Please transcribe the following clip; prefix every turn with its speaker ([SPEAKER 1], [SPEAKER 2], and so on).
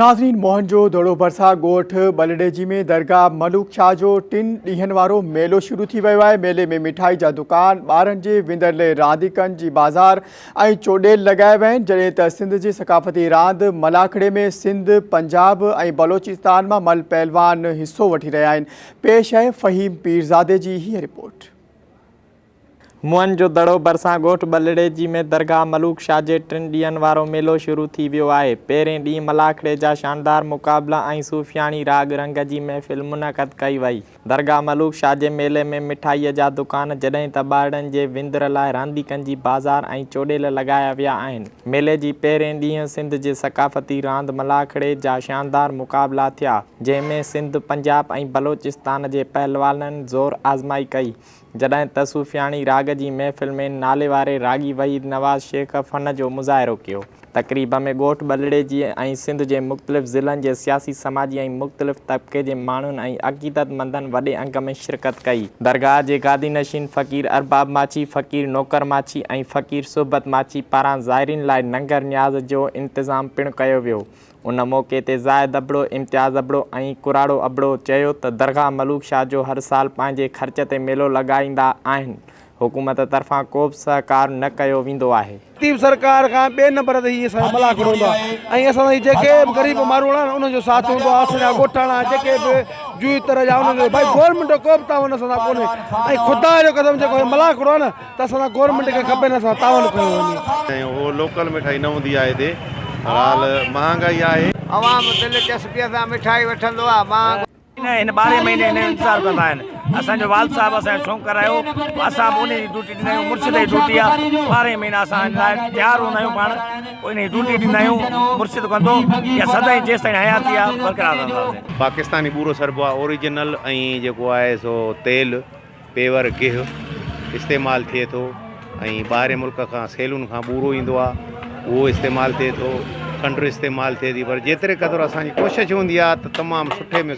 [SPEAKER 1] ناظرين موهن جو دڙو ڀرسان ڳوٺ ٻلڙيجي ۾ درگاهه ملوڪ شاهه جو ٽن ڏينهن وارو ميلو شروع ٿي ويو آهي ميلي ۾ مٺائي جا دڪان ٻارن جي وندر لئي رانديڪن جي بازار ۽ چوڏيل لڳايا ويا آهن جڏهن ته سنڌ جي ثقافتي راند ملاکڙي ۾ سنڌ پنجاب ۽ بلوچستان مان مل پهلوان حصو وٺي رهيا آهن پيش آهي فهيم پيرزادي جي هيء رپورٽ.
[SPEAKER 2] موئن جو دڙو ڀرسان ڳوٺ ٻلڙيجي ۾ درگاهه ملوڪ شاهه جي ٽن ڏينهن وارو ميلو شروع ٿي ويو آهي. پهرين ڏينهن ملاکڙي جا شاندار مقابلا ۽ صوفياڻي راڳ رنگ جي محفل منعقد ڪئي وئي. درگاهه ملوڪ شاهه جي ميلي ۾ مٺائيء جا دڪان جڏهن ته ٻارڙن جي وندر لاء رانديڪن جي بازار ۽ چوڏيل لڳايا ويا آهن. ميلي جي پهرين ڏينهن سنڌ جي ثقافتي راند ملاکڙي جا شاندار مقابلا ٿيا، جنهن ۾ سنڌ، پنجاب ۽ بلوچستان جي پهلوانن زور آزمائي ڪئي. جڏهن ته صوفياڻي راڳ جي محفل ۾ ناليواري راڳي وحيد نواز شيخ فن جو مظاهرو ڪيو. تقريب ۾ ڳوٺ ٻلڙيجي ۽ سنڌ جي مختلف ضلعن جي سياسي سماجي ۽ مختلف طبقي جي ماڻهن ۽ عقيدتمندن وڏي انگ ۾ شرڪت ڪئي. درگاهه جي گادي نشين فقير ارباب ماڇي، فقير نوڪر ماڇي ۽ فقير صحبت ماڇي پاران زائرين لاء ننگر نياز جو انتظام پڻ ڪيو ويو. ان موقعي تي زاهد ابڙو، امتياز ابڙو ۽ ڪراڙو ابڙو چيو ته درگاهه ملوڪ شاهه جو هر سال پنهنجي خرچ تي ميلو لڳائيندا آهن، حڪومت طرفان ڪو به سهڪار نه ڪيو ويندو آهي.
[SPEAKER 3] لطيف سرڪار کان ٻئي نمبر تي هي اسان جو ملاکڙو هوندو آهي ۽ اسان سان هي جيڪي به غريب ماروئڙا آهن انهن جو ساٿ هوندو آهي اسان جا ڳوٺاڻا جيڪي به جوئي تر جا انهن جو ڀائي گورنمينٽ جو ڪو به تعاون اسان سان ڪونهي ۽ خدا جو قسم جيڪو هي ملاکڙو آهي نه ته اسان سان گورنمينٽ کي کپي نه اسان تعاون ڪيو وڃي.
[SPEAKER 4] ۽ اهو لوڪل مٺائي نه هوندي آهي هتي بھرحال مهانگائي آهي.
[SPEAKER 5] عوام دلچسپيء سان مٺائي وٺندو آهي. مهانگو.
[SPEAKER 6] هن ٻارهين مهيني هن جو انتظار ڪندا آهن. اسان جو والد صاحب اسان کي شوق ڪرايو پوء اسان به انهي جي ڊيوٽي ڏيندا آهيون مرشد جي ڊيوٽي آهي ٻارهين مهينا اسان هن لاء تيار هوندا آهيون پاڻ پوء انهي جي ڊيوٽي ڏيندا آهيون مرشد ڪندو يا سدائين جيستائين حياتي آهي برقرار رهنداسين.
[SPEAKER 4] پاڪستاني ٻورو سربو آهي اوريجنل ۽ جيڪو آهي سو تيل. پيور گيهه استعمال ٿئي ٿو ۽ ٻاهرين ملڪ کان سيلون کان ٻورو ايندو آهي اهو استعمال ٿئي ٿو کنڊ استعمال ٿئي ٿي پر جيتري قدر اسان جي ڪوشش هوندي آهي ته تمام سٺي ۾